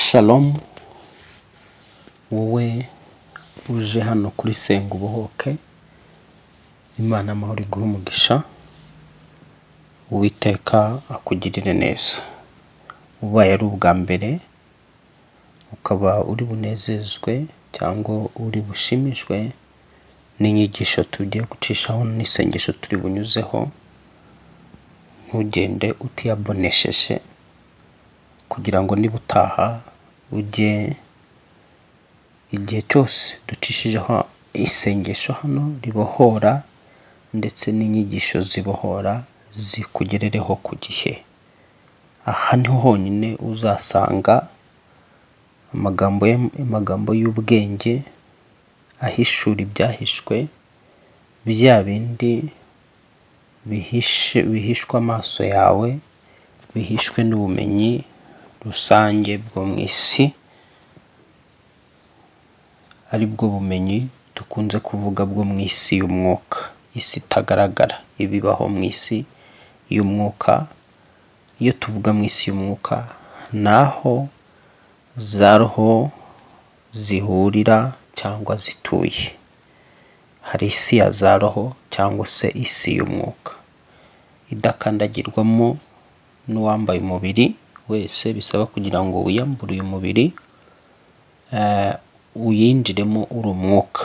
Shalom, wowe uje hano kuri Senga Ubohoke, Imana amahoro iguhe umugisha, Uwiteka akugirire neza. Ubaye ari ubwa mbere, ukaba uri bunezezwe cyangwa uri bushimishwe n'inyigisho tugiye gucishaho n'isengesho turi bunyuzeho, ntugende utiyabonesheje kugira ngo niba utaha ujye igihe cyose ducishijeho isengesho hano ribohora ndetse n'inyigisho zibohora zikugerereho ku gihe. Aha niho honyine uzasanga amagambo y'ubwenge ahishura ibyahishwe, bya bindi bihishwe amaso yawe, bihishwe n'ubumenyi rusange bwo mu isi, ari bwo bumenyi dukunze kuvuga bwo mu isi y'umwuka, isi itagaragara, ibibaho mu isi y'umwuka. Iyo tuvuga mu isi y'umwuka ni aho za roho zihurira cyangwa zituye. Hari isi ya za roho cyangwa se isi y'umwuka idakandagirwamo n'uwambaye umubiri wese, bisaba kugira ngo wiyambure uyu mubiri uyinjiremo uri umwuka.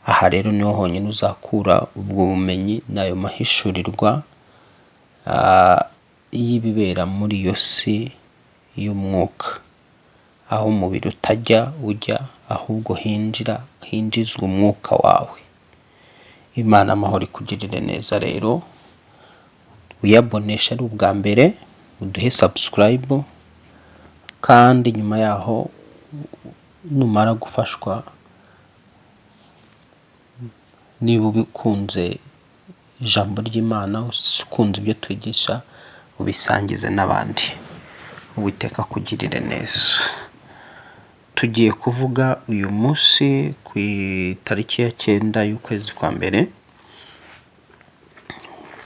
Aha rero niho honyine uzakura ubwo bumenyi n'ayo mahishurirwa y'ibibera muri iyo si y'umwuka, aho umubiri utajya ujya ahubwo hinjizwa umwuka wawe. Imana amahoro ikugirire neza rero, wiyabonesha ari ubwa mbere, uduhe subscribe, kandi nyuma yaho numara gufashwa, niba ubikunze ijambo ry'Imana, ukunze ibyo twigisha, ubisangize n'abandi. Uwiteka akugirire neza. Tugiye kuvuga uyu munsi ku itariki ya 9 y'ukwezi kwa mbere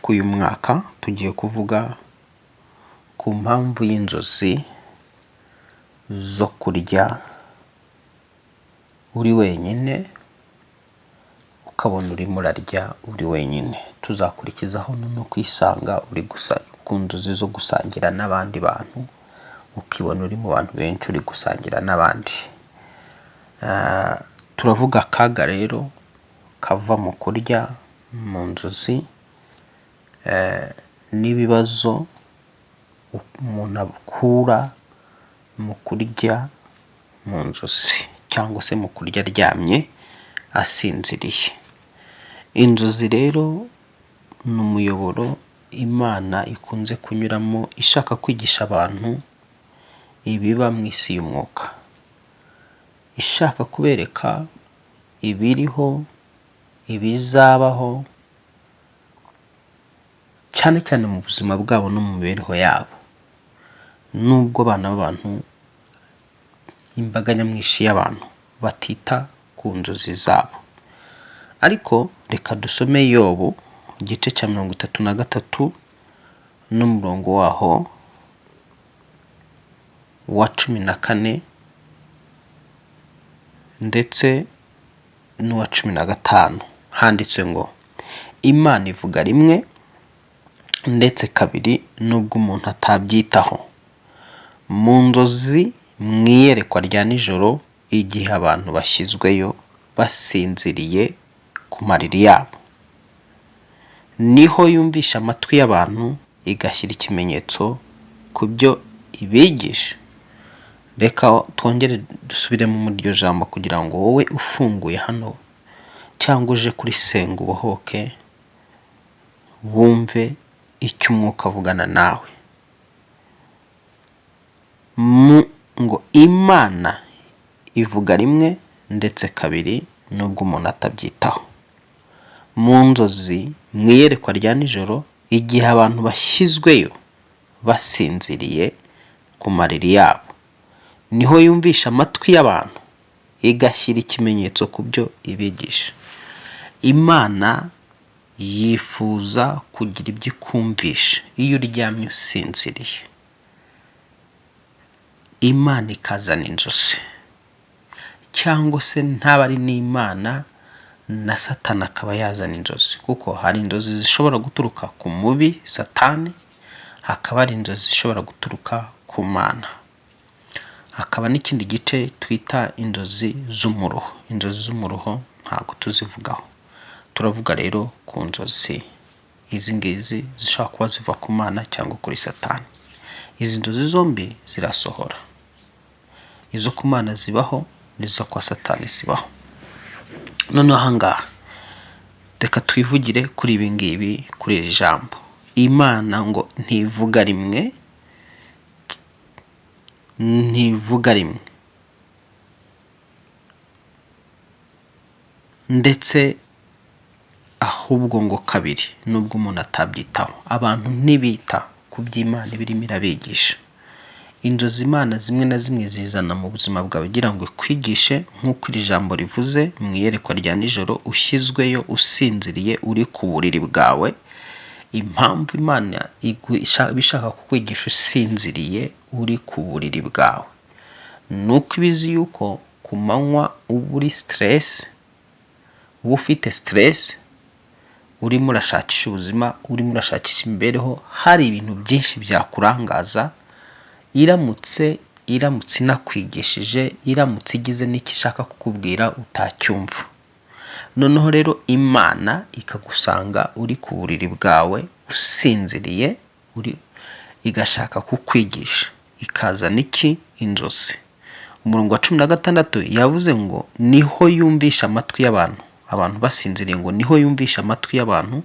k'uyu mwaka, tugiye kuvuga ku mpamvu y'inzozi zo kurya uri wenyine, ukabona urimo urarya uri wenyine. Tuzakurikizaho no kwisanga uri gusa ku nzozi zo gusangira n'abandi bantu, ukibona uri mu bantu benshi uri gusangira n'abandi. Turavuga akaga rero kava mu kurya mu nzozi, n'ibibazo umuntu akura mu kurya mu nzozi cyangwa se mu kurya aryamye asinziriye. Inzozi rero ni umuyoboro Imana ikunze kunyuramo ishaka kwigisha abantu ibiba mu isi y'umwuka, ishaka kubereka ibiriho, ibizabaho, cyane cyane mu buzima bwabo no mu mibereho yabo. Nubwo abana b'abantu, imbaga nyamwinshi y'abantu batita ku nzozi zabo, ariko reka dusome Yobu igice cya 33 n'umurongo waho wa 14 ndetse n'uwa 15. Handitse ngo: Imana ivuga rimwe ndetse kabiri nubwo umuntu atabyitaho, mu nzozi, mu iyerekwa rya nijoro, igihe abantu bashyizweyo basinziriye ku mariri yabo, niho yumvisha amatwi y'abantu igashyira ikimenyetso ku byo ibigisha. Reka twongere dusubiremo muri iryo jambo kugira ngo wowe ufunguye hano cyangwa uje kuri Senga Ubohoke wumve icyo umwuka avugana nawe. Ngo Imana ivuga rimwe ndetse kabiri nubwo umuntu atabyitaho, mu nzozi, mu iyerekwa rya nijoro, igihe abantu bashyizweyo basinziriye ku mariri yabo, niho yumvisha amatwi y'abantu igashyira ikimenyetso ku byo ibigisha. Imana yifuza kugira ibyo ikumvisha iyo uryamye usinziriye. Imana ikazana inzozi, cyangwa se ntaba ari n'Imana na Satani akaba yazana inzozi, kuko hari inzozi zishobora guturuka ku mubi Satani, hakaba hari inzozi zishobora guturuka ku Mana. Hakaba n'ikindi gice twita inzozi z'umuruho. Inzozi z'umuruho ntabwo tuzivugaho, turavuga rero ku nzozi izi ngizi zishobora kuba ziva ku Mana cyangwa kuri Satani. Izi nzozi zombi zirasohora, izo ku Mana zibaho n'izo kwa Satani zibaho. Noneho aha ngaha reka twivugire kuri ibi ngibi, kuri iri jambo Imana ngo ntivuga rimwe, ntivuga rimwe, ndetse ahubwo ngo kabiri, nubwo umuntu atabyitaho. Abantu ntibita ku by'Imana ibirimo irabigisha. Inzozi Imana zimwe na zimwe zizana mu buzima bwawe kugira ngo ikwigishe, nk'uko iri jambo rivuze mu iyerekwa rya nijoro, ushyizweyo usinziriye uri ku buriri bwawe. Impamvu Imana iba ishaka kukwigisha usinziriye uri ku buriri bwawe, ni uko iba izi yuko ku manywa uba uri stress, uba ufite stress, urimo urashakisha ubuzima, urimo urashakisha imibereho, hari ibintu byinshi byakurangaza. Iramutse inakwigishije, iramutse igize n'icyo ishaka kukubwira utacyumva. Noneho rero Imana ikagusanga uri ku buriri bwawe usinziriye, igashaka kukwigisha, ikazana iki? Inzozi. Umurongo wa 16 yavuze ngo niho yumvisha amatwi y'abantu, abantu basinziriye, ngo niho yumvisha amatwi y'abantu,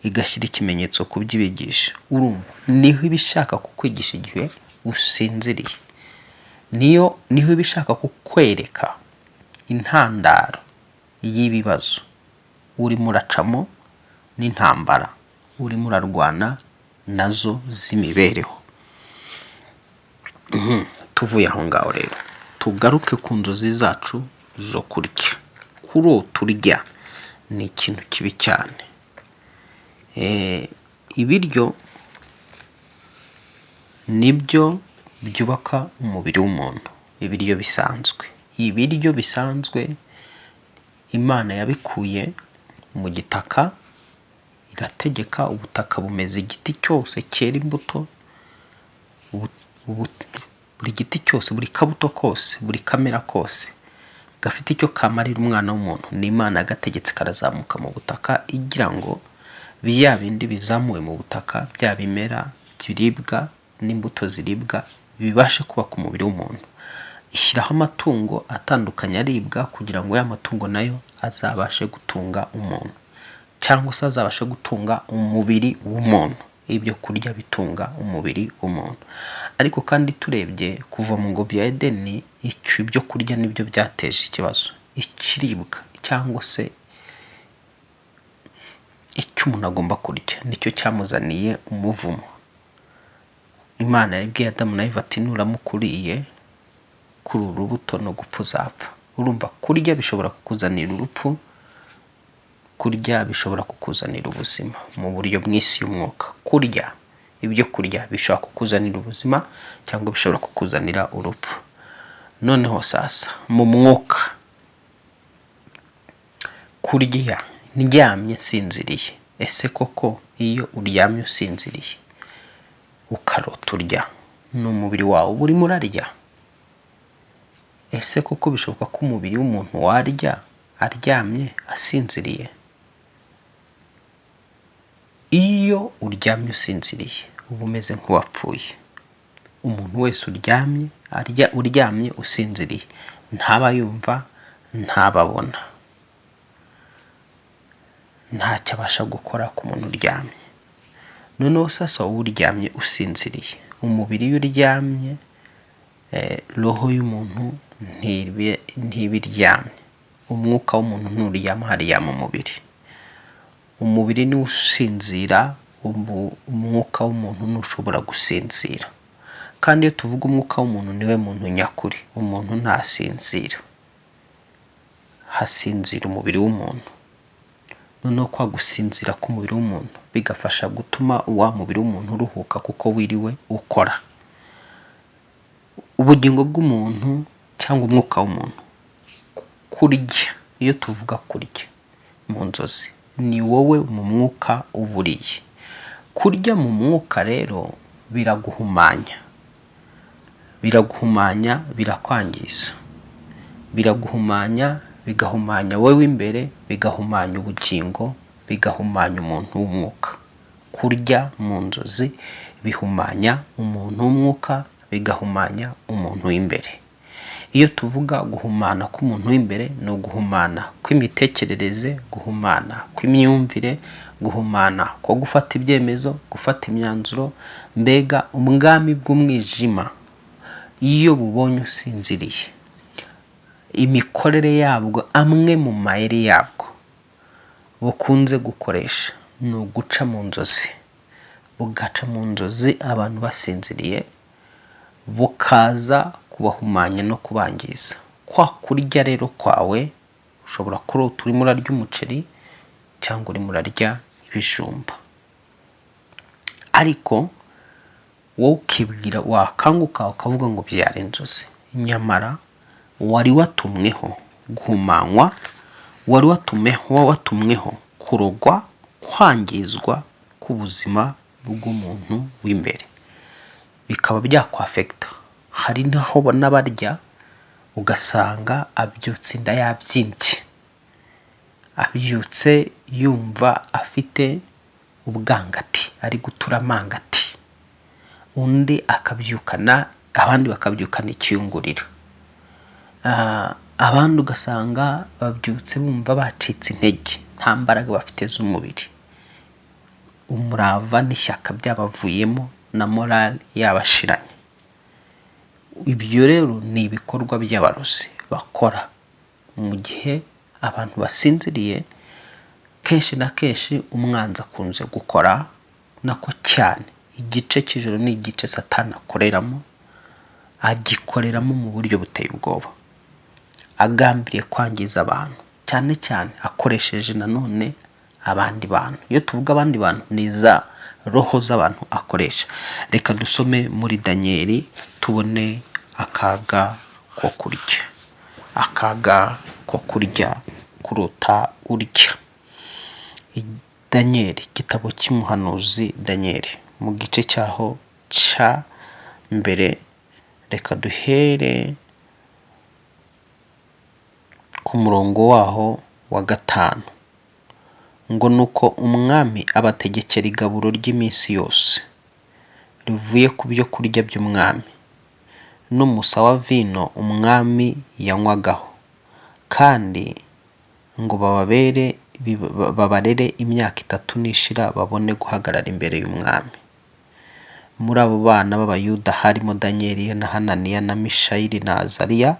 igashyira ikimenyetso ku by'ibigisha. Urumva niho iba ishaka kukwigisha igihe usinziriye, niho iba ishaka kukwereka intandaro y'ibibazo urimo uracamo n'intambara urimo urarwana nazo z'imibereho. Tuvuye aho ngaho rero tugaruke ku nzozi zacu zo kurya. Kurota urya ni ikintu kibi cyane. Ibiryo nibyo byubaka umubiri w'umuntu. Ibiryo bisanzwe, ibiryo bisanzwe Imana yabikuye mu gitaka, irategeka ubutaka bumeze igiti cyose cyera imbuto, buri giti cyose, buri kabuto kose, buri kamera kose gafite icyo kamarira umwana w'umuntu, ni Imana yagategetse karazamuka mu butaka, igira ngo bya bindi bizamuwe mu butaka, bya bimera biribwa n'imbuto ziribwa bibashe kubaka umubiri w'umuntu. Ishyiraho amatungo atandukanye aribwa kugira ngo ya matungo nayo azabashe gutunga umuntu, cyangwa se azabashe gutunga umubiri w'umuntu. Ibyo kurya bitunga umubiri w'umuntu. Ariko kandi turebye kuva mu ngobyi ya Edeni, ibyo kurya nibyo byateje ikibazo. Ikiribwa cyangwa se icyo umuntu agomba kurya nicyo cyamuzaniye umuvumo. Imana yabwiye Adamu na Eva ati nuramuka uriye kuri uru rubuto no gupfa uzapfa. Urumva kurya bishobora kukuzanira urupfu, kurya bishobora kukuzanira ubuzima mu buryo bw'isi y'umwuka. Kurya ibyo kurya bishobora kukuzanira ubuzima cyangwa bishobora kukuzanira urupfu. Noneho sasa mu mwuka, kurya ndyamye nsinziriye. Ese koko iyo uryamye usinziriye ukarota urya, ni umubiri wawe uba urimo urarya? Ese koko bishoboka ko umubiri w'umuntu warya aryamye asinziriye? Iyo uryamye usinziriye uba umeze nk'uwapfuye. Umuntu wese uryamye uryamye usinziriye ntaba yumva, ntababona, ntacyo abasha gukora ku muntu uryamye. Noneho sasa wowe uryamye usinziriye, umubiri iyo uryamye, roho y'umuntu ntibiryamye, umwuka w'umuntu nturyama hariya mu mubiri. Umubiri niwo usinzira, umwuka w'umuntu ntushobora gusinzira. Kandi iyo tuvuga umwuka w'umuntu niwe muntu nyakuri, umuntu ntasinzira, hasinzira umubiri w'umuntu. Noneho kwa gusinzira k'umubiri w'umuntu bigafasha gutuma wa mubiri w'umuntu uruhuka kuko wiriwe ukora. Ubugingo bw'umuntu cyangwa umwuka w'umuntu, kurya, iyo tuvuga kurya mu nzozi ni wowe mu mwuka uburiye. Kurya mu mwuka rero biraguhumanya, biraguhumanya, birakwangiza, biraguhumanya, bigahumanya wowe imbere, bigahumanya ubugingo, bigahumanya umuntu w'umwuka. Kurya mu nzozi bihumanya umuntu w'umwuka, bigahumanya umuntu w'imbere. Iyo tuvuga guhumana k'umuntu w'imbere, ni uguhumana kw'imitekerereze, guhumana kw'imyumvire, guhumana ko gufata ibyemezo, gufata imyanzuro. Mbega ubwami bw'umwijima iyo bubonye usinziriye, imikorere yabwo, amwe mu mayeri yabwo bukunze gukoresha ni uguca mu nzozi, bugaca mu nzozi abantu basinziriye, bukaza kubahumanya no kubangiza. Kwa kurya rero kwawe, ushobora kurota urimo urarya umuceri cyangwa urimo urarya ibijumba, ariko wowe ukibwira, wakanguka ukavuga ngo byari inzozi, nyamara wari watumweho guhumanywa, wari watumweho kurogwa, kwangizwa k'ubuzima bw'umuntu w'imbere, bikaba byakwafekita. Hari n'aho n'abarya ugasanga abyutse inda yabyimbye, abyutse yumva afite ubwangati, ari gutura amangati, undi akabyukana, abandi bakabyukana ikiyunguriro, abandi ugasanga babyutse bumva bacitse intege, nta mbaraga bafite z'umubiri, umurava n'ishyaka byabavuyemo na morale yabashiranye. Ibyo rero ni ibikorwa by'abarozi bakora mu gihe abantu basinziriye. Kenshi na kenshi umwanzi akunze gukora nako cyane igice cy'ijoro ni igice Satani akoreramo, agikoreramo mu buryo buteye ubwoba, agambiriye kwangiza abantu, cyane cyane akoresheje nanone abandi bantu. Iyo tuvuga abandi bantu ni za roho z'abantu akoresha. Reka dusome muri Daniyeli tubone akaga ko kurya, akaga ko kurya, kuruta urya. Daniyeli, igitabo cy'umuhanuzi Daniyeli, mu gice cyaho cya mbere, reka duhere ku murongo waho wa 5, ngo nuko umwami abategekera igaburo ry'iminsi yose rivuye ku byo kurya by'umwami n'umusa wa vino umwami yanywagaho, kandi ngo bababere babarere imyaka 3 nishira babone guhagarara imbere y'umwami. Muri abo bana b'Abayuda harimo Daniyeli na Hananiya na Mishayeli na Azariya.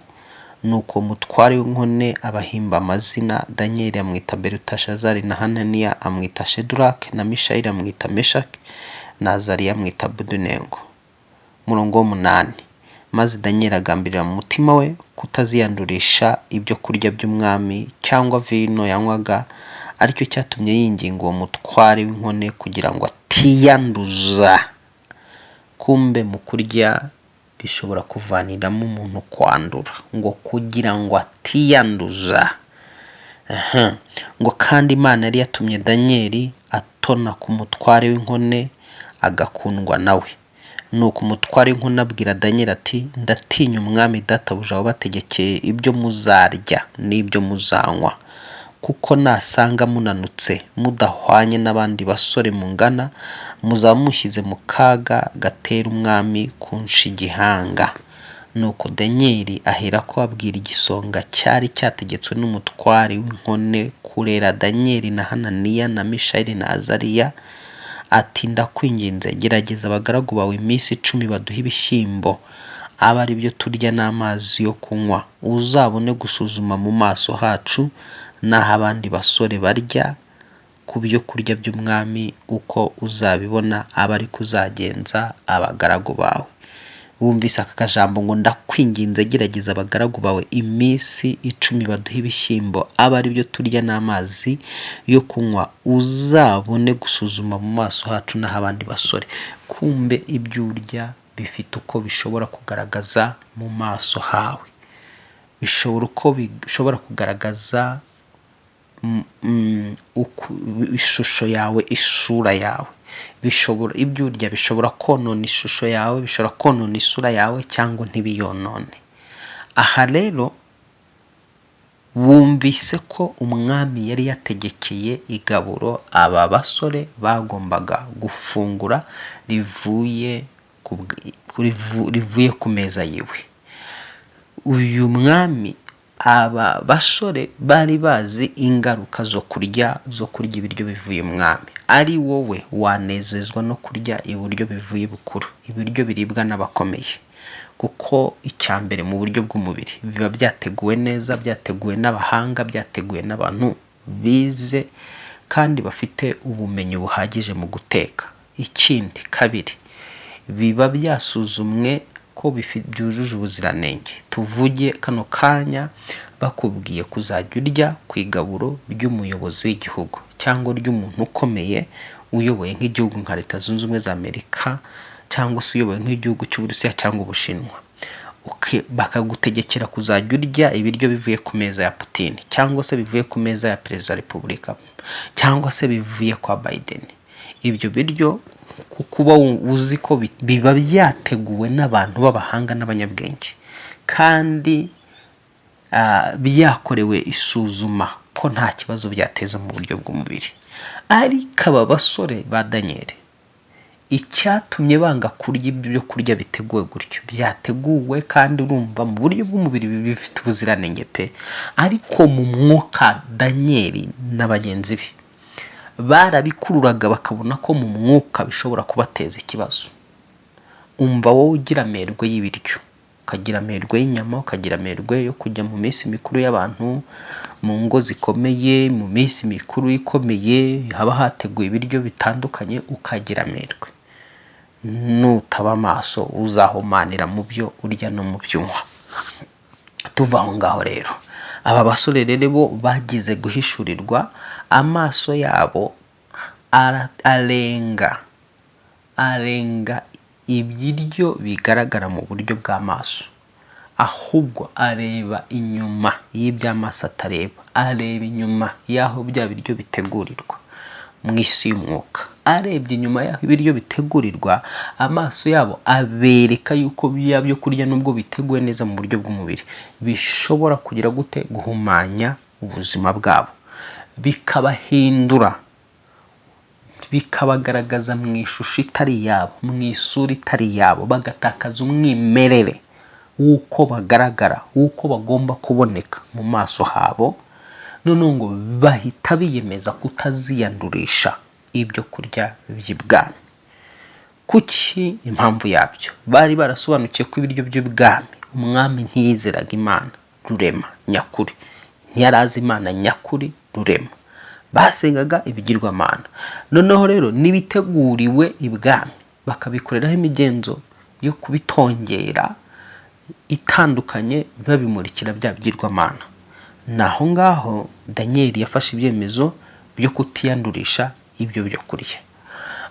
Nuko umutware w'inkone abahimba amazina, Daniyeli amwita Beluteshazari, na Hananiya amwita Shedurake, na Mishayeli amwita Meshaki, na Azariya amwita Abedenego. Umurongo wa 8, maze Daniyeli agambirira mu mutima we kutaziyandurisha ibyo kurya by'umwami cyangwa vino yanywaga, aricyo cyatumye yinginga uwo mutware w'inkone kugira ngo atiyanduza. Kumbe mu kurya bishobora kuvaniramo umuntu kwandura, ngo kugira ngo atiyanduza. Ngo kandi Imana yari yatumye Daniyeli atona ku mutware w'inkone agakundwa nawe. Nuko umutware w'inkone abwira Daniyeli ati ndatinya umwami databuja wabategekeye ibyo muzarya n'ibyo muzanywa, kuko nasanga munanutse mudahwanye n'abandi basore mungana, muzaba mushyize mu kaga gatera umwami kunsha igihanga. Nuko Daniyeli aherako abwira igisonga cyari cyategetswe n'umutware w'inkone kurera Daniyeli na Hananiya na Mishayeli na Azariya ati ndakwinginze, gerageza abagaragu bawe iminsi 10 baduhe ibishyimbo, abe ari byo turya n'amazi yo kunywa, uzabone gusuzuma mu maso hacu n'aho abandi basore barya ku byo kurya by'umwami, uko uzabibona abe ari kuzagenza abagaragu bawe. Wumvise aka kajambo ngo ndakwinginze, gerageza abagaragu bawe iminsi 10 baduhe ibishyimbo, abe ari byo turya n'amazi yo kunywa, uzabone gusuzuma mu maso hacu n'aho abandi basore. Kumbe ibyo urya bifite uko bishobora kugaragaza mu maso hawe, bishobora uko bishobora kugaragaza ishusho yawe, isura yawe. Bishobora, ibyo urya bishobora konona ishusho yawe, bishobora konona isura yawe cyangwa ntibiyonone. Aha rero wumvise ko umwami yari yategekeye igaburo aba basore bagombaga gufungura rivuye ku meza yiwe. Uyu mwami, aba basore bari bazi ingaruka zo kurya ibiryo bivuye umwami. Ari wowe wanezezwa no kurya ibiryo bivuye bukuru, ibiryo biribwa n'abakomeye, kuko icya mbere mu buryo bw'umubiri biba byateguwe neza, byateguwe n'abahanga, byateguwe n'abantu bize kandi bafite ubumenyi buhagije mu guteka. Ikindi kabiri, biba byasuzumwe ko byujuje ubuziranenge. Tuvuge kano kanya bakubwiye kuzajya urya ku igaburo ry'umuyobozi w'igihugu cyangwa ry'umuntu ukomeye uyoboye nk'igihugu nka Leta Zunze Ubumwe za Amerika, cyangwa se uyoboye nk'igihugu cy'Uburusiya cyangwa Ubushinwa, bakagutegekera kuzajya urya ibiryo bivuye ku meza ya Putin, cyangwa se bivuye ku meza ya perezida wa repubulika, cyangwa se bivuye kwa Biden. Ibyo biryo, kuko uba uzi ko biba byateguwe n'abantu b'abahanga n'abanyabwenge, kandi byakorewe isuzuma ko nta kibazo byateza mu buryo bw'umubiri. Ariko aba basore ba Daniyeli, icyatumye banga kurya ibyo kurya biteguwe gutyo, byateguwe kandi urumva mu buryo bw'umubiri bifite ubuziranenge pe, ariko mu mwuka Daniyeli na bagenzi be barabikururaga bakabona ko mu mwuka bishobora kubateza ikibazo. Umva, wowe ugira amerwe y'ibiryo, ukagira amerwe y'inyama, ukagira amerwe yo kujya mu minsi mikuru y'abantu mu ngo zikomeye, mu minsi mikuru ikomeye haba hateguwe ibiryo bitandukanye, ukagira amerwe, nutaba amaso uzahumanira mu byo urya no mu byo unywa. Tuva aho ngaho rero, aba basore rero bo bagize guhishurirwa, amaso yabo arenga ibiryo bigaragara mu buryo bw'amaso, ahubwo areba inyuma y'iby'amaso atareba, areba inyuma y'aho bya biryo bitegurirwa mu isi y'umwuka. Arebye inyuma y'aho ibiryo bitegurirwa, amaso yabo abereka yuko bya byo kurya, nubwo biteguwe neza mu buryo bw'umubiri, bishobora kugira gute? Guhumanya ubuzima bwabo, bikabahindura, bikabagaragaza mu ishusho itari iyabo, mu isura itari iyabo, bagatakaza umwimerere w'uko bagaragara, w'uko bagomba kuboneka mu maso habo. Noneho ngo bahita biyemeza kutaziyandurisha ibyo kurya by'ibwami. Kuki? Impamvu yabyo, bari barasobanukiwe ko ibiryo by'ubwami, umwami ntiyizeraga Imana rurema nyakuri, ntiyari azi Imana nyakuri rurema, basengaga ibigirwamana. Noneho rero n'ibiteguriwe ibwami bakabikoreraho imigenzo yo kubitongera itandukanye, babimurikira bya bigirwamana. Ni aho ngaho Daniyeli yafashe ibyemezo byo kutiyandurisha ibyo byo kurya.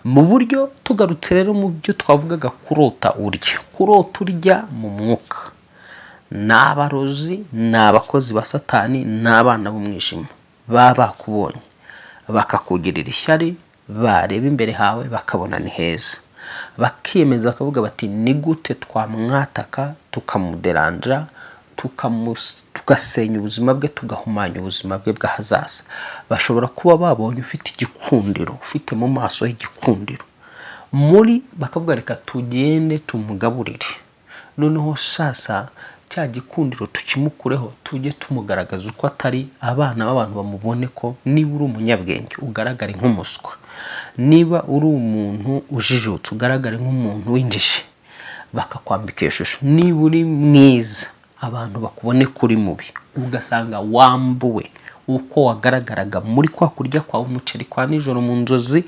Mu buryo tugarutse rero mu byo twavugaga, kurota urya, kurota urya mu mwuka, ni abarozi, ni abakozi ba Satani, ni abana b'umwijima baba bakubonye bakakugirira ishyari, bareba imbere hawe bakabona ni heza, bakiyemeza bakavuga bati: "Ni gute twamwataka, tukamuderanja, tugasenya ubuzima bwe, tugahumanya ubuzima bwe bw'ahazaza?" Bashobora kuba babonye ufite igikundiro, ufite mu maso h'igikundiro muri, bakavuga: "Reka tugende tumugaburire, noneho sasa cya gikundiro tukimukureho, tujye tumugaragaza uko atari, abana b'abantu bamubone ko niba uri umunyabwenge ugaragare nk'umuswa, niba uri umuntu ujijutse ugaragare nk'umuntu w'injiji." Bakakwambika iyo shusho. Niba uri mwiza, abantu bakubone ko uri mubi, ugasanga wambuwe uko wagaragaraga muri kwa kurya kwawe umuceri kwa nijoro mu nzozi,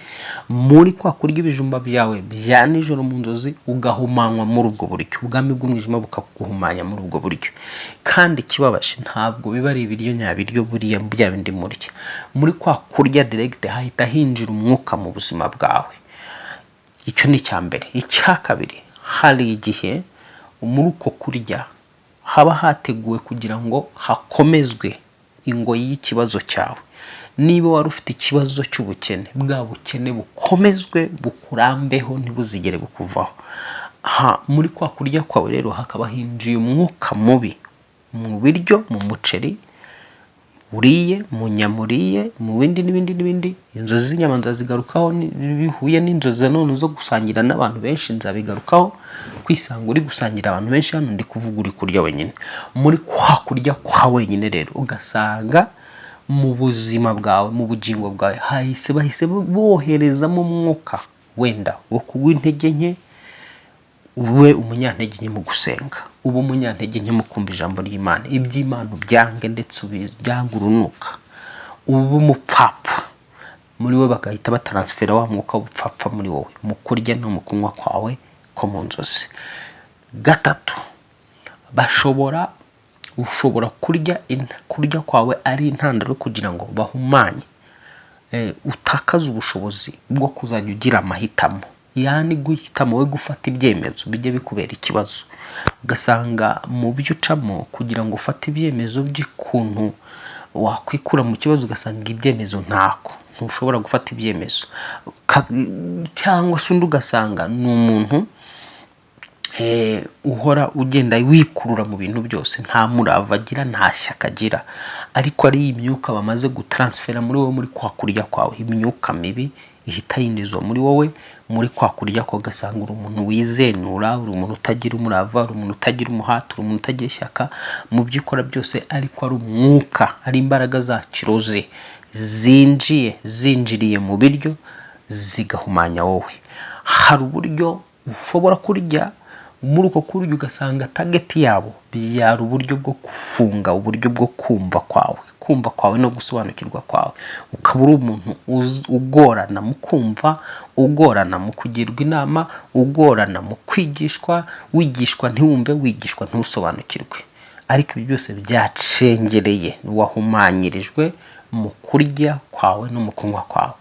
muri kwa kurya ibijumba byawe bya nijoro mu nzozi, ugahumanywa muri ubwo buryo, ubwami bw'umwijima bukaguhumanya muri ubwo buryo. Kandi ikibabaje, ntabwo biba ari ibiryo nyabiryo. Buriya bya bindi murya muri kwa kurya direct, hahita hinjira umwuka mu buzima bwawe. Icyo ni icya mbere. Icya kabiri, Hari igihe muri uko kurya haba hateguwe kugira ngo hakomezwe ingoyi y'ikibazo cyawe. Niba wari ufite ikibazo cy'ubukene, bwa bukene bukomezwe bukurambeho, ntibuzigere bukuvaho. Ha muri kwa kurya kwawe rero hakaba hinjiye umwuka mubi mu biryo, mu muceri uriye, mu nyama uriye, mu bindi n'ibindi n'ibindi. Inzozi z'inyama nzazigarukaho, bihuye n'inzozi nanone zo gusangira n'abantu benshi, nzabigarukaho. Kwisanga uri gusangira abantu benshi, hano ndi kuvuga uri kurya wenyine. Muri kwa kurya kwa wenyine rero ugasanga mu buzima bwawe, mu bugingo bwawe, bahise boherezamo umwuka wenda wo kugwa intege nke, ube umunyantege nke mu gusenga, ube umunyantege nke mu kumva ijambo ry'Imana, iby'Imana ubyange ndetse ubyange urunuka, ube umupfapfa muri we. Bagahita bataransifera wa mwuka w'ubupfapfa muri wowe mu kurya no mu kunywa kwawe ko mu nzozi. Gatatu, ushobora kurya kwawe ari intandaro kugira ngo bahumanye, utakaze ubushobozi bwo kuzajya ugira amahitamo, yani guhitamo we gufata ibyemezo bijye bikubera ikibazo. Ugasanga mu byo ucamo kugira ngo ufate ibyemezo by'ukuntu wakwikura mu kibazo, ugasanga ibyemezo ntako, ntushobora gufata ibyemezo. Cyangwa se undi ugasanga ni umuntu uhora ugenda wikurura mu bintu byose, nta murava agira, nta shyaka agira, ariko ari imyuka bamaze gutaransifera muri wowe muri kwa kurya kwawe. Imyuka mibi ihita yinjizwa muri wowe muri kwa kurya kwawe, ugasanga uri umuntu wizenura, uri umuntu utagira umurava, uri umuntu utagira umuhate, uri umuntu utagira ishyaka mu byo ukora byose, ariko ari umwuka, ari imbaraga za kirozi zinjiye, zinjiriye mu biryo zigahumanya wowe. Hari uburyo ushobora kurya, muri uko kurya ugasanga target yabo byari uburyo bwo gufunga uburyo bwo kumva kwawe, kumva kwawe no gusobanukirwa kwawe, ukaba uri umuntu ugorana mu kumva, ugorana mu kugirwa inama, ugorana mu kwigishwa, wigishwa ntiwumve, wigishwa ntusobanukirwe. Ariko ibi byose byacengereye, wahumanyirijwe mu kurya kwawe no mu kunywa kwawe.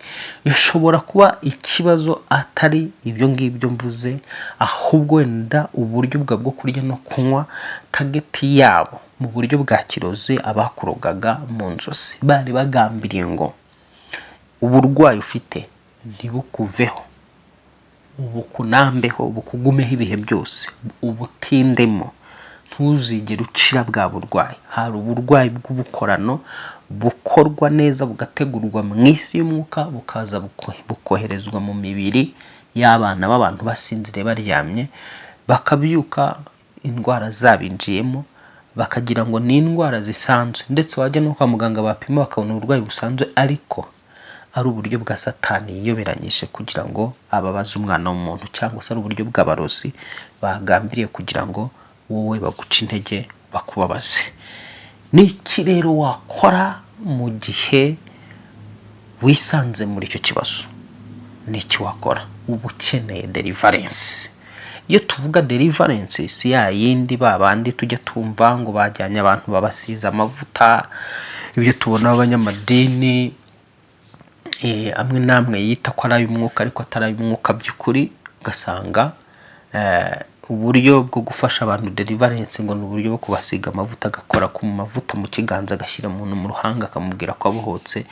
Bishobora kuba ikibazo atari ibyo ngibyo mvuze, ahubwo wenda uburyo bwawe bwo kurya no kunywa, target yabo mu buryo bwa kirozi, abakurogaga mu nzozi bari bagambiriye ngo uburwayi ufite ntibukuveho, bukunambeho, bukugumeho ibihe byose, ubutindemo, ntuzigere ucira bwa burwayi. Hari uburwayi bw'ubukorano bukorwa neza, bugategurwa mu isi y'umwuka, bukaza bukoherezwa mu mibiri y'abana b'abantu basinziriye, baryamye, bakabyuka indwara zabinjiyemo, bakagira ngo ni indwara zisanzwe, ndetse wajya no kwa muganga bapima bakabona uburwayi busanzwe, ariko ari uburyo bwa Satani yiyoberanyije kugira ngo ababaze umwana w'umuntu, cyangwa se ari uburyo bw'abarozi bagambiriye kugira ngo wowe baguce intege, bakubabaze. Ni iki rero wakora mu gihe wisanze muri icyo kibazo? Ni iki wakora? Uba ukeneye deliverance. Iyo tuvuga deliverance, si ya yindi ba bandi tujya tumva ngo bajyanye abantu babasize amavuta, ibyo tubona abanyamadini amwe n'amwe yita ko ari ay'umwuka ariko atari ay'umwuka by'ukuri, ugasanga uburyo bwo gufasha abantu deliverance ngo ni uburyo bwo kubasiga amavuta, agakora ku mavuta mu kiganza, agashyira umuntu mu ruhanga, akamubwira ko abohotse.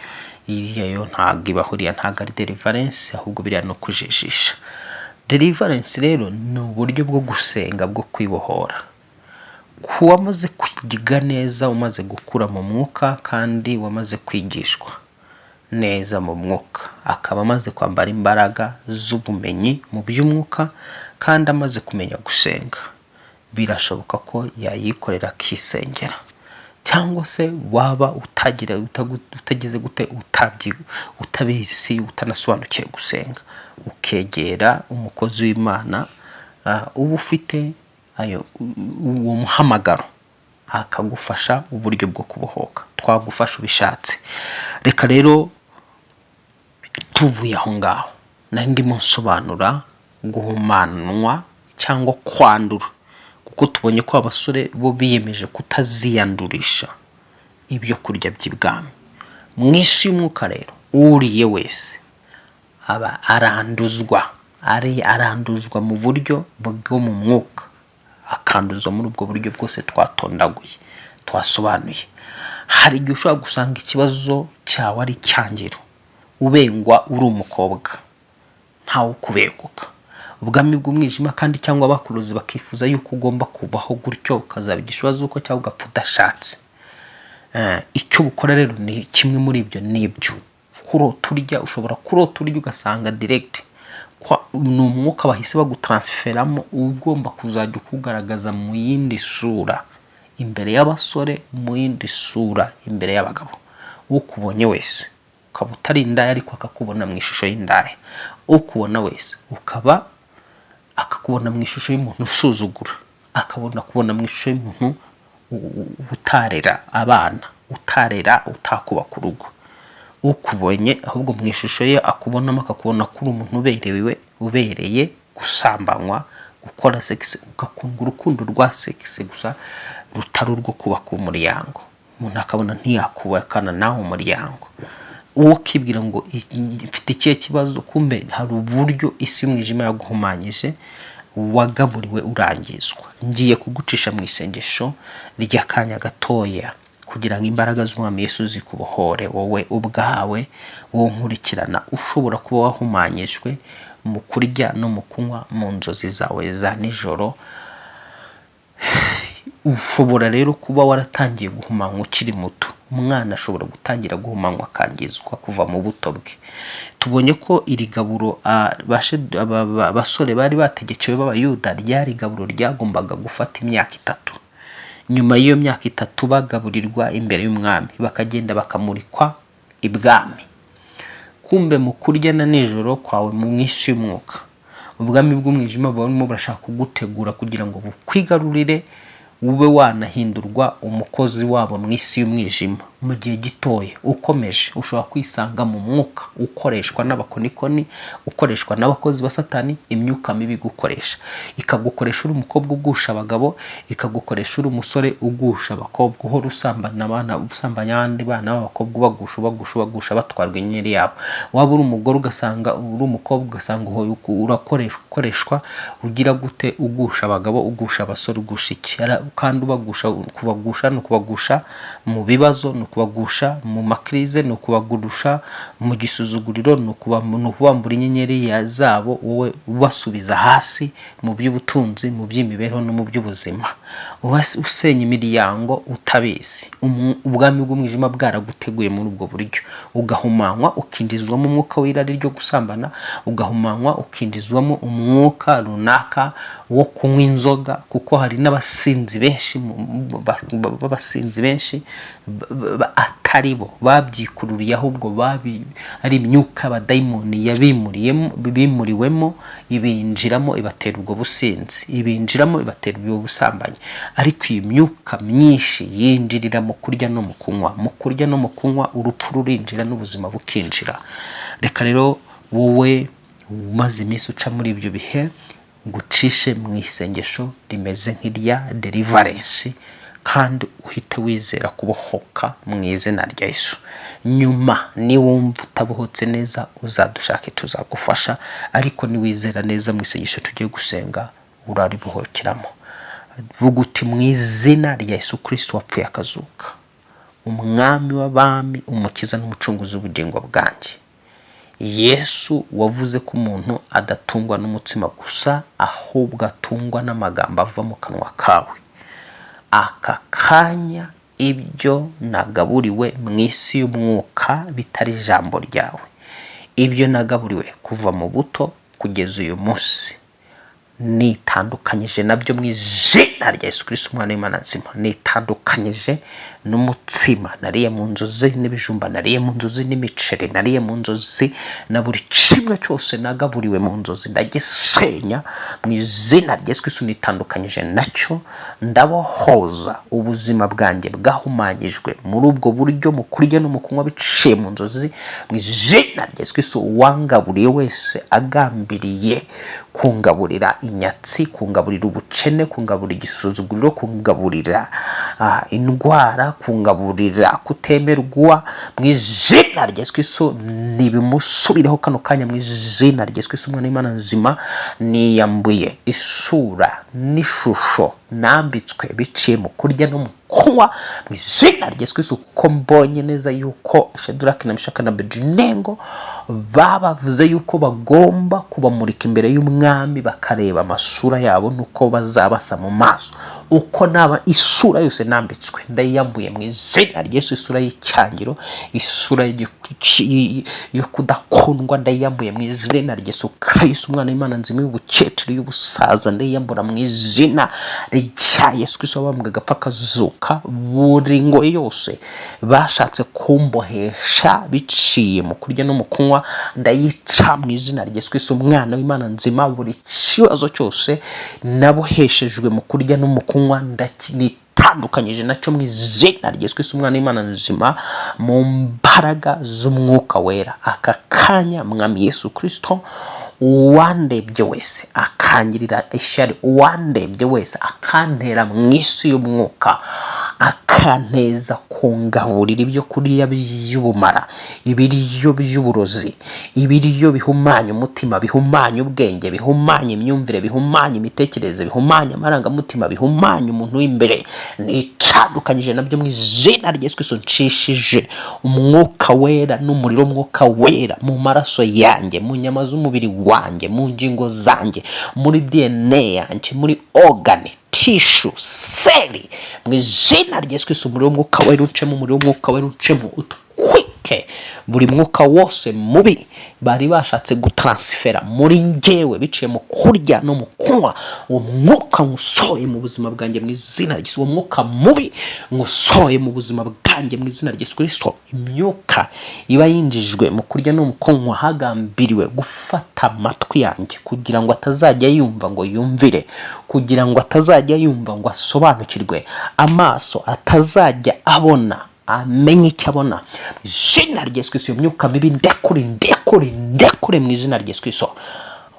Iriya yo ntabwo ibaho, iriya ntabwo ari deliverance, ahubwo biriya ni ukujijisha. Deliverance rero ni uburyo bwo gusenga, bwo kwibohora. Ku wamaze kwiga neza, umaze gukura mu mwuka kandi wamaze kwigishwa neza mu mwuka, akaba amaze kwambara imbaraga z'ubumenyi mu by'umwuka kandi amaze kumenya gusenga, birashoboka ko yayikorera akisengera. Cyangwa se waba utagira utagize gute, utabizi, utanasobanukiwe gusenga, ukegera umukozi w'Imana uba ufite ayo uwo muhamagaro, akagufasha uburyo bwo kubohoka. Twagufasha ubishatse. Reka rero tuvuye aho ngaho nari ndimo nsobanura guhumanwa cyangwa kwandura, kuko tubonye ko abasore bo biyemeje kutaziyandurisha ibyo kurya by'ibwami. Mu isi y'umwuka rero, uriye wese aba aranduzwa. Ari aranduzwa mu buryo bwo mu mwuka, akanduzwa muri ubwo buryo bwose twatondaguye, twasobanuye. Hari igihe ushobora gusanga ikibazo cyawe ari icyangiro, ubengwa uri umukobwa, ntawe ukubenguka. Ubwami bw'umwijima kandi cyangwa abakurozi bakifuza yuko ugomba kubaho gutyo, ukazaba igishuba z'uko cyangwa ugapfa udashatse. Icyo bukora rero ni kimwe muri ibyo, nibyo kurota urya. Ushobora kurota urya ugasanga direct ni umwuka bahise bagutransferamo, ugomba kuzajya ukugaragaza mu yindi sura imbere y'abasore, mu yindi sura imbere y'abagabo. Ukubonye wese, ukaba utari indaya ariko akakubona mu ishusho y'indaya. Ukubona wese ukaba akakubona mu ishusho y'umuntu usuzugura, akabona kubona mu ishusho y'umuntu utarera abana, utarera, utakubaka urugo. Ukubonye ahubwo mu ishusho ye akubonamo, akakubona ko uri umuntu uberewe, ubereye gusambanywa, gukora sex, ugakunda urukundo rwa sex gusa rutari urwo kubaka umuryango. Umuntu akabona ntiyakubakana nawe umuryango. Wowe ukibwira ngo mfite ikihe kibazo? Kumbe hari uburyo isi y'umwijima yaguhumanyije, wagaburiwe urangizwa. Ngiye kugucisha mu isengesho ry'akanya gatoya kugira ngo imbaraga z'Umwami Yesu zikubohore wowe ubwawe, wowe nkurikirana, ushobora kuba wahumanyijwe mu kurya no mu kunywa mu nzozi zawe za nijoro. Ushobora rero kuba waratangiye guhumanywa ukiri muto. Umwana ashobora gutangira guhumanywa, akangizwa kuva mu buto bwe. Tubonye ko iri gaburo abasore bari bategekewe b'Abayuda ryari igaburo ryagombaga gufata imyaka 3. Nyuma y'iyo myaka 3 bagaburirwa imbere y'umwami, bakagenda bakamurikwa ibwami. Kumbe mu kurya na nijoro kwawe mu isi y'umwuka, ubwami bw'umwijima buba burimo burashaka kugutegura kugira ngo bukwigarurire, ube wanahindurwa umukozi wabo mu isi y'umwijima mu gihe gitoya. Ukomeje ushobora kwisanga mu mwuka ukoreshwa n'abakonikoni, ukoreshwa n'abakozi ba Satani, imyuka mibi igukoresha, ikagukoresha uri umukobwa ugusha abagabo, ikagukoresha uri umusore ugusha abakobwa, uhora usambana abana, usambanya abandi bana b'abakobwa, ubagusha, ubagusha, ubagusha, batwarwa inyenyeri yabo. Waba uri umugore ugasanga uri umukobwa, ugasanga urakoreshwa, ukoreshwa ugira gute? Ugusha abagabo, ugusha abasore, ugusha iki? Kandi ubagusha, kubagusha ni ukubagusha mu bibazo, ni ukubagusha mu makirize, ni ukubagurusha mu gisuzuguriro, ni ukubambura inyenyeri zabo, wowe ubasubiza hasi mu by'ubutunzi, mu by'imibereho no mu by'ubuzima. Usenya imiryango utabizi. Ubwami bw'umwijima bwaraguteguye muri ubwo buryo, ugahumanywa, ukinjizwamo umwuka w'irari ryo gusambana, ugahumanywa, ukinjizwamo umwuka runaka wo kunywa inzoga, kuko hari n'abasinzi benshi b'abasinzi benshi atari bo babyikururiye, ahubwo ari imyuka y'abadayimoni yabimuriyemo, bimuriwemo, ibinjiramo, ibatera ubwo businzi, ibinjiramo, ibatera ubwo busambanyi. Ariko iyi myuka myinshi yinjirira mu kurya no mu kunywa. Mu kurya no mu kunywa urupfu rurinjira n'ubuzima bukinjira. Reka rero wowe umaze iminsi uca muri ibyo bihe, ngucishe mu isengesho rimeze nk'irya deliverance, kandi uhite wizera kubohoka mu izina rya Yesu. Nyuma niwumva utabohotse neza, uzadushake, tuzagufasha. Ariko niwizera neza mu isengesho tugiye gusenga, uraribohokeramo. Vuga uti: "Mu izina rya Yesu Kristo wapfuye akazuka, Umwami w'abami, Umukiza n'Umucunguzi w'ubugingo bwanjye, Yesu wavuze ko umuntu adatungwa n'umutsima gusa, ahubwo atungwa n'amagambo ava mu kanwa kawe, aka kanya ibyo nagaburiwe mu isi y'umwuka bitari ijambo ryawe, ibyo nagaburiwe kuva mu buto kugeza uyu munsi, nitandukanyije nabyo mu izina rya Yesu Kristo Umwana w'Imana nzima. Nitandukanyije n'umutsima nariye mu nzozi, n'ibijumba nariye mu nzozi, n'imiceri nariye mu nzozi, na buri kimwe cyose nagaburiwe mu nzozi, ndagisenya mu izina rya Yesu Kristo. Nitandukanyije nacyo, ndabohoza ubuzima bwanjye bwahumanyijwe muri ubwo buryo, mu kurya no mu kunywa biciye mu nzozi, mu izina rya Yesu Kristo. Uwangaburiye wese agambiriye kungaburira inyatsi, kungaburira ubukene, kungaburira igisuzuguriro, kungaburira igisuzuguriro, kungaburira indwara, kungaburira kutemerwa, mu izina rya Yesu Kristo nibimusubireho kano kanya, mu izina rya Yesu Kristo Umwana w'Imana nzima. Niyambuye isura n'ishusho nambitswe biciye mu kurya no mu kunywa, mu izina rya Yesu Kristo, kuko mbonye neza yuko Shadraka na Meshaki na Abedenego babavuze yuko bagomba kubamurika imbere y'umwami, bakareba amasura yabo nuko bazabasa mu maso. Uko naba isura yose nambitswe ndayiyambuye mu izina rya Yesu. Isura y'icyangiro, isura yo kudakundwa, ndayiyambuye mu izina rya Yesu Kristo Umwana w'Imana nzima. Y'ubukecuru, y'ubusaza, ndayiyambura mu izina rya Yesu Kristo wabambwe agapfa akazuka. Buri ngoyi yose bashatse kumbohesha biciye mu kurya no mu kunywa, ndayica mu izina rya Yesu Kristo Umwana w'Imana nzima. Buri kibazo cyose naboheshejwe mu kurya no mu kunywa, nitandukanyije nacyo mu izina rya Yesu Kristo Umwana w'Imana nzima, mu mbaraga z'Umwuka Wera. Aka kanya, Mwami Yesu Kristo, uwandebye wese akangirira ishyari, uwandebye wese akantera mu isi y'umwuka, akanteza kungaburira ibyo kurya by'ubumara, ibiryo by'uburozi, ibiryo bihumanya umutima, bihumanya ubwenge, bihumanya imyumvire, bihumanya imitekerereze, bihumanya amarangamutima, bihumanya umuntu w'imbere, nitandukanyije nabyo mu izina rya Yesu Kristo. Nshishije Umwuka Wera n'umuriro w'Umwuka Wera mu maraso yanjye, mu nyama z'umubiri wanjye, mu ngingo zanjye, muri DNA yanjye, muri organ, tissue, cell, mu izina rya Yesu Kristo. Umuriro w'Umwuka Wera ucemo, umuriro w'Umwuka Wera ucemo, utwike buri mwuka wose mubi bari bashatse gutaransifera muri njyewe biciye mu kurya no mu kunywa. Uwo mwuka nywusohoye mu buzima bwanjye mu izina rya Yesu. Uwo mwuka mubi nywusohoye mu buzima bwanjye mu izina rya Yesu Kristo. Imyuka iba yinjijwe mu kurya no mu kunywa hagambiriwe gufata amatwi yanjye kugira ngo atazajya yumva ngo yumvire, kugira ngo atazajya yumva ngo asobanukirwe, amaso atazajya abona amenye icyo abona, mu izina rya Yesu Kristo, iyo myuka mibi ndekure, ndekure, ndekure mu izina rya Yesu Kristo.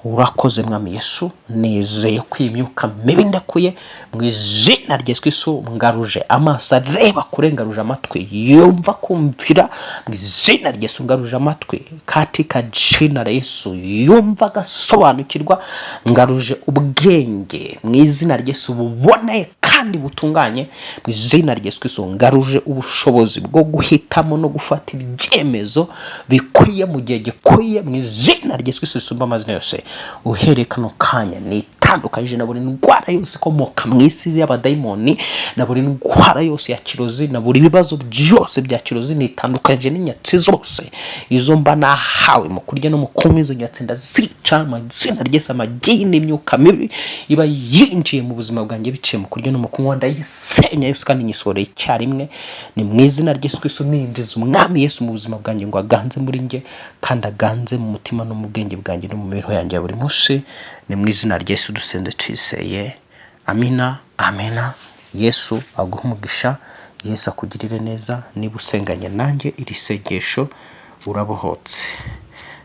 Urakoze, Mwami Yesu. Nizeye ko iyi myuka mibi ndekuye mu izina rya Yesu Kristo. Ngaruje amaso areba kure, ngaruje amatwi yumva kumvira mu izina rya Yesu, ngaruje amatwi katika jina la Yesu yumva agasobanukirwa, ngaruje ubwenge mu izina rya Yesu buboneye kandi butunganye mu izina rya Yesu Kristo, ngaruje ubushobozi bwo guhitamo no gufata ibyemezo bikwiye mu gihe gikwiye mu izina rya Yesu Kristo risumba amazina yose. Uhereye kano kanya nitandukanyije na buri ndwara yose ikomoka mu isi y'abadayimoni, na buri ndwara yose ya kirozi, na buri bibazo byose bya kirozi. Nitandukanyije n'inyatsi zose izo mba nahawe mu kurya no mu kunywa. Izo nyatsi ndazica mu izina rya Yesu. Amagini n'imyuka mibi iba yinjiye mu buzima bwanjye biciye mu kurya no mu kunywa, ndayisenya yose kandi nyisohoreye icyarimwe. Ni mu izina rya Yesu Kristo. Ninjiza Umwami Yesu mu buzima bwanjye ngo aganze muri njye kandi aganze mu mutima no mu bwenge bwanjye no mu mibereho yanjye ya buri munsi. Ni mu izina rya Yesu dusenze twizeye. Amina, amina. Yesu aguhe umugisha, Yesu akugirire neza. Niba usenganye nanjye iri sengesho, urabohotse,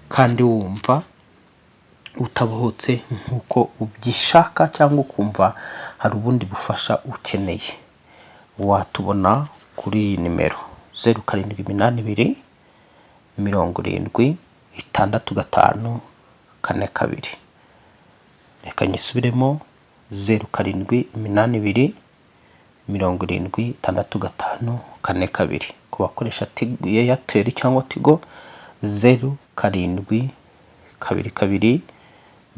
kandi wumva utabohotse nk'uko ubyishaka cyangwa ukumva hari ubundi bufasha ukeneye, watubona kuri iyi nimero: 0782 70 65 42. Reka nyisubiremo: 0782 70 65 42. Ku bakoresha Airtel cyangwa Tigo, 0722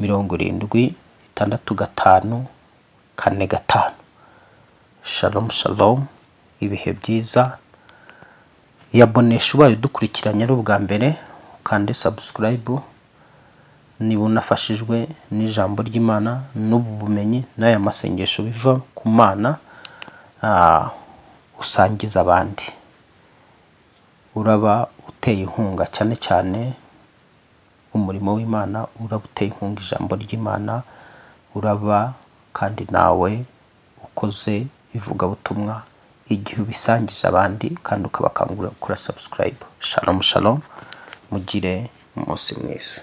70 65 45. Shalom, shalom, ibihe byiza. Yabonesha ubaye udukurikiranye ari ubwa mbere, ukande subscribe. Niba unafashijwe n'ijambo ry'Imana n'ubu bumenyi n'aya masengesho biva ku Mana, usangiza abandi, uraba uteye inkunga cyane cyane umurimo w'Imana, uraba uteye inkunga ijambo ry'Imana, uraba kandi nawe ukoze ivugabutumwa igihe ubisangije abandi kandi ukabakangurira gukora subscribe. Shalom, shalom, mugire umunsi mwiza.